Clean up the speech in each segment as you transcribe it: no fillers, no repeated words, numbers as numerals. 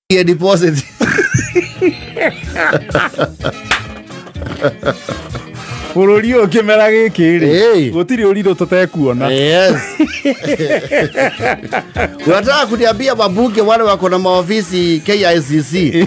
Deposit. Bũrũri ũyũ kĩmera gĩkĩ rĩ, gũtirĩ ũrirũ tũtekuona. Yes. Unataka kuniambia wabunge wale wako na maofisi KICC?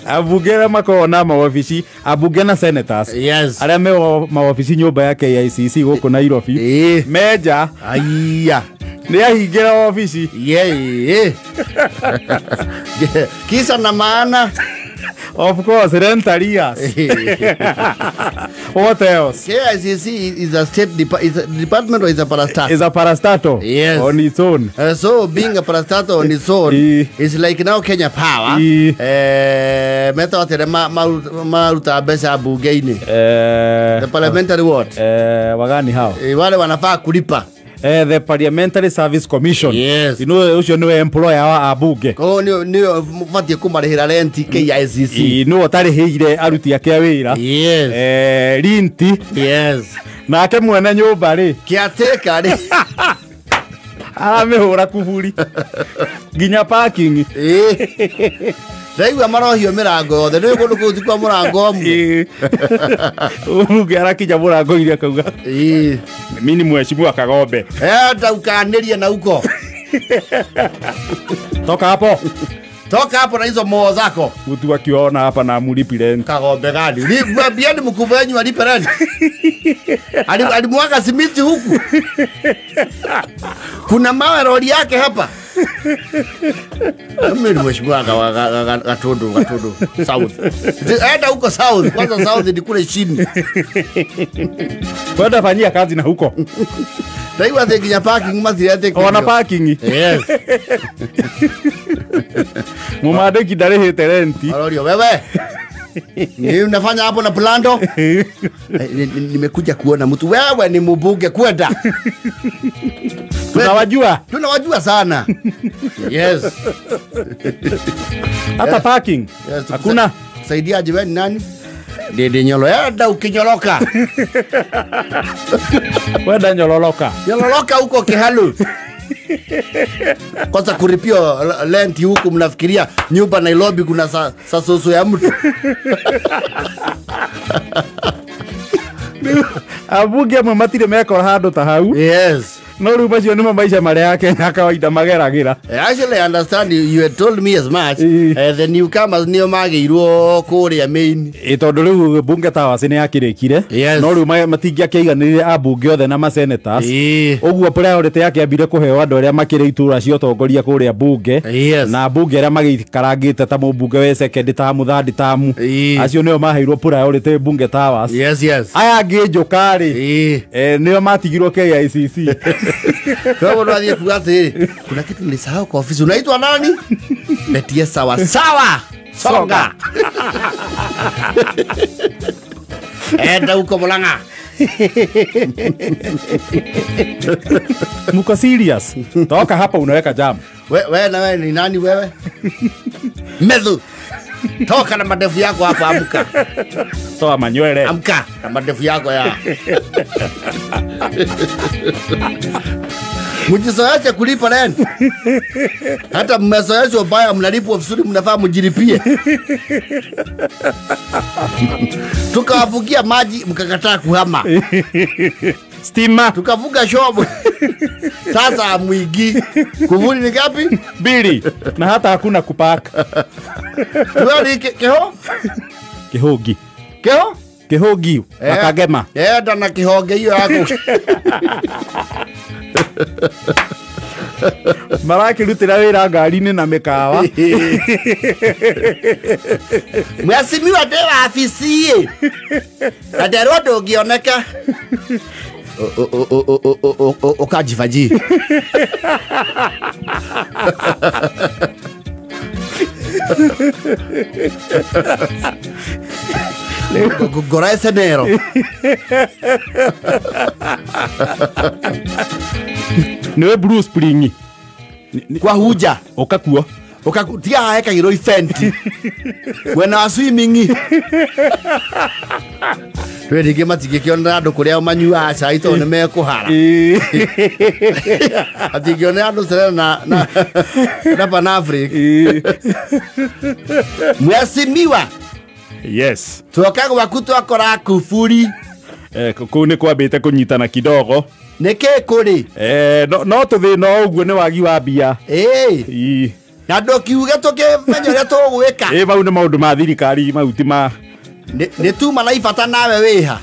Abunge arĩa makoragwo na maobici, abunge na senators. Yes. Arĩa me maobici nyũmba ya KICC gũkũ Nairobi. Menja. Aya. Nĩ ahingĩra obici. Yeah. Kisa na maana. Of course, rent arrears. What else? KICC is a state is a department or is a parastatal? Is a parastatal. Yes. On its own. So being a parastatal on its own, it's like now Kenya Power. Meta atere maruta mbeca bunge-inĩ. The parliamentary what? Wagani hao. Wale wanafaa kulipa. The Parliamentary Service Commission. Yes. You know, ucio niwe employer wa abunge. Koguo ni batie kumarihira rent KICC. No atarihire aruti ake a wira. Yes. Rinti. Yes. Nake mwene nyumba ri. Caretaker ri. Aramihura kuburi. Nginya parking. Ndaigua marohio mirango yothe nĩ kũndũ kũu ti kwa mũrango ũmwe. Ũmũnge arakinya mũrango-inĩ akauga mimi ni mheshimiwa Kagombe. Ndaukanĩrie na huko. Toka hapo. Toka hapo na hizo moo zako. Mtu akiona hapa na amulipi rent. Kagombe gani? Mwambieni mkubwa wenyu alipe rent. Alimwaga simiti huku. Kuna mawe roli yake hapa. Mimi ni mheshimiwa Gatundu South. Enda huko South, kwanza South ni kule chini. Kwenda fanyia kazi na huko. Ndaigua atĩ nginya parking matirete. Ona parking. Yes. Mumandĩki ndarĩhĩte renti. Arorio wewe. Ni unafanya hapo na plando? Nimekuja kuona mtu. Wewe ni mbunge kwenda. Tunawajua. Tunawajua sana. Yes. Hata parking. Yes, hakuna. Saidiaje wewe ni nani? Dede nyolo. Enda ukinyoloka. Wenda nyololoka. Nyololoka huko Kihalu. Kwanza kulipia rent huku mnafikiria nyumba Nairobi kuna sasoso ya mtu. Abunge amwe matirĩ mekora handũ ta hau. Yes. No rĩu macio nĩmo maica marĩa Akenya kawaida mageragĩra. Actually I understand you had told me as much. The newcomers nĩo magĩirwo kũrĩa main. Tondũ rĩu bunge Towers nĩ yakĩrĩkire. Yes. No rĩu matingĩakĩiganĩrire abunge othe na masenators. Ũguo priority yakĩambire kũheo andũ arĩa makĩrĩ itura cia ũtongoria kũrĩa bunge. Yes. Na bunge arĩa magĩikarangĩte ta mũmbunge wa second tamu third tamu. Acio nĩo maheirwo priority bunge Towers. Yes, yes. Aya angĩ njũka rĩ, nĩo matigirwo KICC. Kwa hivyo athiĩ kuga atĩrĩrĩ, kuna kitu nilisahau kwa ofisi. Unaitwa nani? Betie sawa sawa. Songa. Enda huko Murang'a. Mko serious? Toka hapa unaweka jam. Wewe na wewe ni nani wewe? Methu. Toka na madefu yako hapa, amka. Toa manywele. Amka na madefu yako ya. Mjizoeache kulipa rent. Hata mmezoeashwa baya mnalipwa vizuri mnafaa mjilipie. Tukawavukia maji mkakataa kuhama. Stima. Tukavuka shobo. Sasa mwigi. Kuvuli ni ngapi? 2. Na hata hakuna kupaka. Tuwe keho? Kihogi. Keho? Kihogi. Akagema. Enda na kihonge hiyo yako. Marakĩrutĩra wĩra ngari-inĩ na mĩkawa. Mheshimiwa ndĩ wabici-ĩ. Na nderwo ndũngĩoneka. Ũkanjibaji. Ngora esenero. Niwe Blue Spring. Kwa huja. Ũkakuo. Ũkakutia haekagĩrwo event. Wena wa swimming. Rĩu rĩngĩ matingĩkĩonera andũ kũrĩa manyuaga cai tondũ nĩ mekũhara. Matingĩonera andũ Serena na Pan Africa. Mheshimiwa. Yes. Tuoka gwaku twakora kuburi. Kũu nĩ kwambĩte kũnyitana kidogo. Nĩkĩ kũrĩ? No tũthĩna ũguo nĩ wagi wa mbia. Na ndũkiuge tũkĩmenya ũrĩa tũgwĩka. Mau nĩ maũndũ ma thirikari mau ti ma nĩ tuma na ibata nawe wĩha.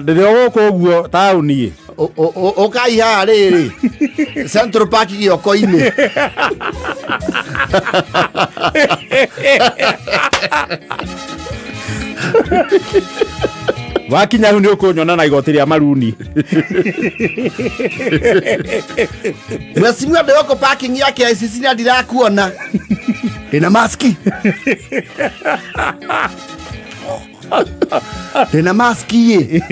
Ndĩrĩ o gũkũ ũguo taũni. Ũkai haha rĩrĩ Central Park gĩoko-inĩ. Wakinya hau nĩ ũkũnyona na igoti rĩa maruni. Mheshimiwa ndĩroko parking ya KICC na ndirakuona. Ndĩna maski. Ndĩna maski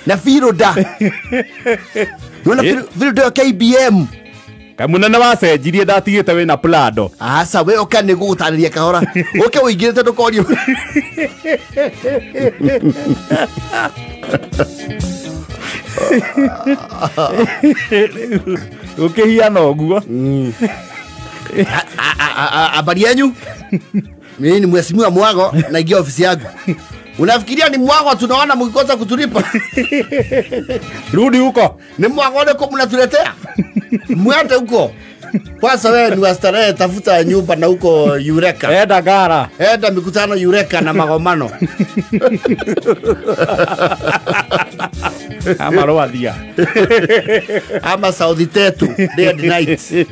na firoda. Nona firoda ya KBM. Kamunene wacenjirie ndatigĩte wĩna Prado. Aca we ũka nĩ gũgũtarĩria kahora. Ũke ũingĩrĩte ndũkorio. Ũkĩhiana ũguo. Habari yenu? Mimi ni mheshimiwa Mwago naingia ofisi yangu. Unafikiria ni Mwago tunaona mkikosa kutulipa? Rudi huko. Ni Mwago ndiko mnatuletea? Mwende huko. Kwanza wewe ni wastarehe, tafuta nyumba na huko Eureka. Enda gara. Enda mikutano Eureka na magomano. Ama Rwathia. Ama South Tetu, day and night.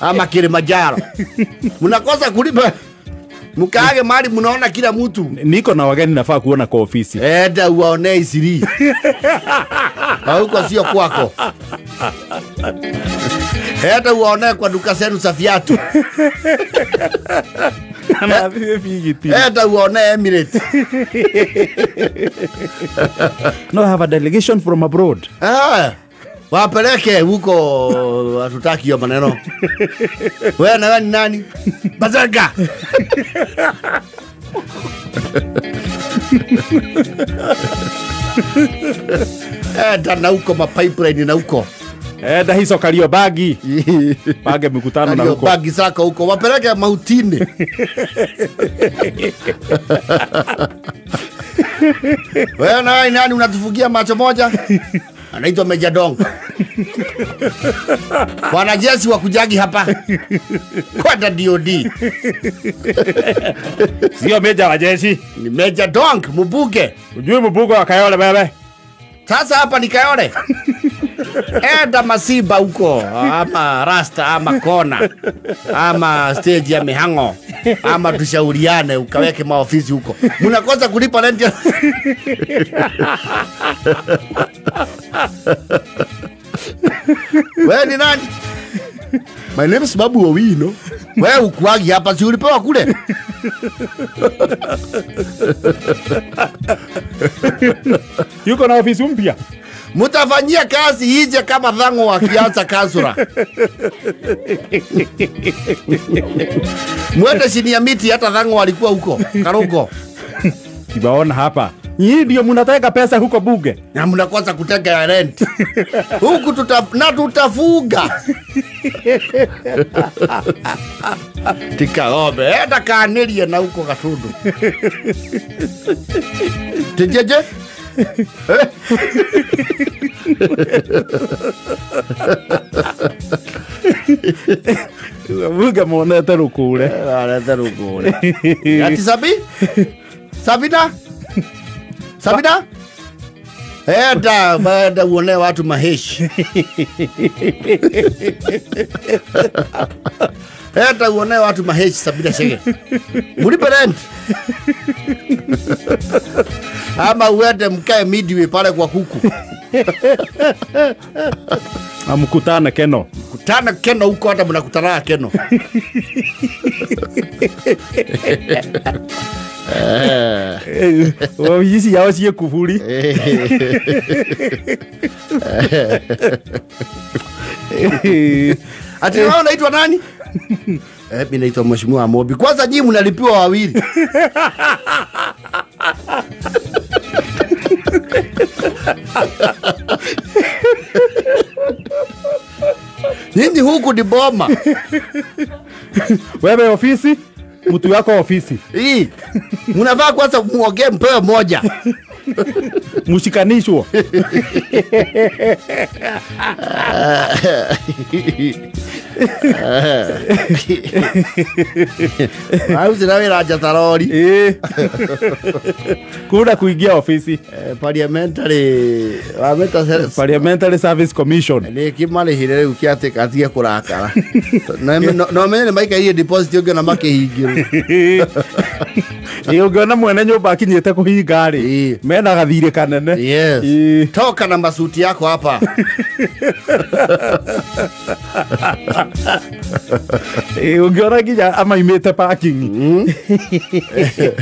Ama Kilimanjaro. Mnakosa kulipa. Mkaage mali mnaona kila mtu. Niko na wageni nafaa kuona kwa ofisi. Enda uwaone isiri. Huko sio kwako. Enda uwaone kwa duka zenu za viatu. Enda uwaone Emirates. No, I have a delegation from abroad. Wapeleke huko, hatutaki hiyo maneno. Wewe na wewe ni nani? Bazanga. Enda na huko ma pipeline na huko. Enda hizo Kariobangi. Pange mikutano na huko. Kariobangi zako huko. Wapeleke mautini. Wewe na wewe nani unatufugia macho moja? Anaitwa Meja Dong. Wanajeshi wa kujagi hapa. Kwenda DOD. Sio meja wa jeshi. Ni Meja Dong, mbunge. Ujui mbunge wa Kayole bebe. Sasa hapa ni Kayole. Enda Masiba huko, ama Rasta, ama Kona, ama stage ya Mihango, ama tushauriane ukaweke maofisi huko. Mnakosa kulipa rent. Wewe ni nani? My name is Babu Owino. Wewe ukuagi hapa si ulipewa kule? Yuko na ofisi mpya. Mutafanyia kazi ije kama dhango wakianza kasura. Mwende chini ya miti hata dhango walikuwa huko Karongo. Kibaona hapa. Nyinyi ndio mnataka pesa huko bunge. Na mnakosa kutega ya rent. Huku tutafuga. Tikaombe, enda kanirie na huko Gatundu. Tijeje? Bunge monete rukure. Monete rukure. Ati Sabi? Sabina? Sabina? Enda, enda uone watu maheshi. Enda uone watu maheshi Sabina Chege. Mulipe rent. Ama uende mkae midway pale kwa kuku. Amkutane Keno. Kutana Keno huko, hata mnakutana Keno. Hizi yao siye kufuri. Ati wewe unaitwa nani? Mimi naitwa Mheshimiwa Amobi. Kwanza nyinyi mnalipiwa wawili. Nyinyi huku ni boma. Wewe ofisi, mtu yako ofisi. Hii. Mnafaa kwanza muongee mpewe moja. Mushikanishwe. Au wĩra njatarori. Kuna kuingia ofisi. Parliamentary Parliamentary Service Commission. Nĩ kĩmarĩhire rĩu kĩatĩka atige kũrakara. No menye nĩ maikairie deposit ũngĩona makĩhingĩrwo. Ĩ ũngĩona mwene nyũmba akinyĩte kũhinga rĩ, mena gathirĩ kanene. Yes. Toka na masuti yako hapa. Ũngĩona nginya amaimĩte parking.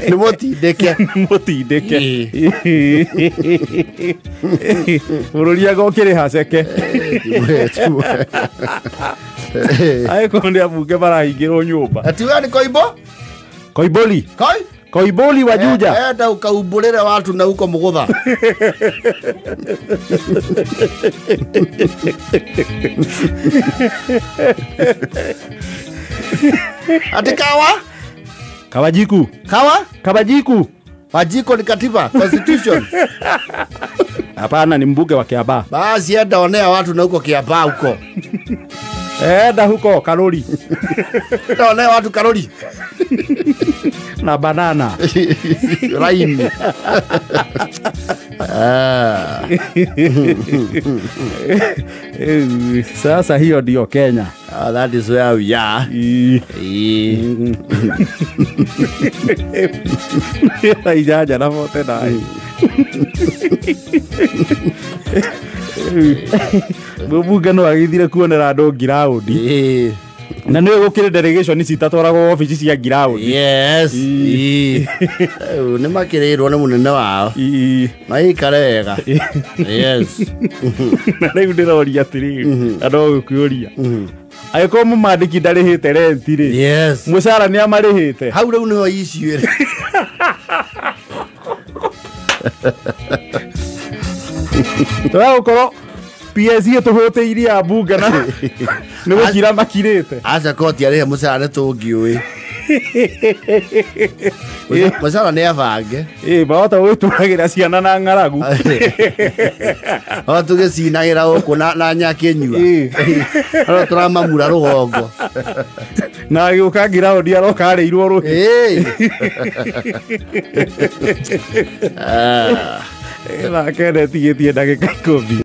Nĩ mũtindĩke. Mũtindĩke. Bũrũri anga ũkĩrĩha ceke. Angĩkorwo nĩ ambunge marahingĩrwo nyũmba. Atiuga nĩ Koimbo? Koimbũri. Koi? Koimbũri wa Juja. Enda ukaumbũrĩre watu na huko Mũgũtha. Ati kawa? Kawajiku. Kawa? Kawajiku. Wajiko ni katiba, constitution. Hapana, ni mbunge wa Kiambaa. Basi enda onea watu na huko Kiambaa huko. Enda huko Karori. Enda onea watu Karori. Na banana. Raini. Sasa hiyo ndio Kenya. That is where we are. Ijaja na vote nai. Mbunge no agithire kuonera andũ ngiraũndi. Na nĩ gũkĩrĩ delegation citatwaragwo obici cia ngiraũndi. Yes. Nĩ makĩrĩirwo nĩ mũnene wao. Maikare wega. Yes. Na rĩu ndĩroria atĩrĩrĩ, na no gũkũria. Angĩkorwo mũmandĩki ndarĩhĩte renti rĩ. Yes. Mũcara nĩ amarĩhĩte. Hau rĩu nĩho issue ĩrĩ. Tũragũkorwo PSC ĩtũhũtĩirie ambunge na nĩ gũkira makirĩte. Aca koti arĩhe mũcara nĩ tũngiũĩ. Mũcara nĩ abange. Mahota gwĩtwaragĩra ciana na ng'aragu. O tũgĩcinagĩra gũkũ na nyakĩnyua. No tũramamura rũgongo. Na agĩũka ngiraũndi aroka arĩirwo rũhĩ. Nake ndetigĩtie ndagĩka 10.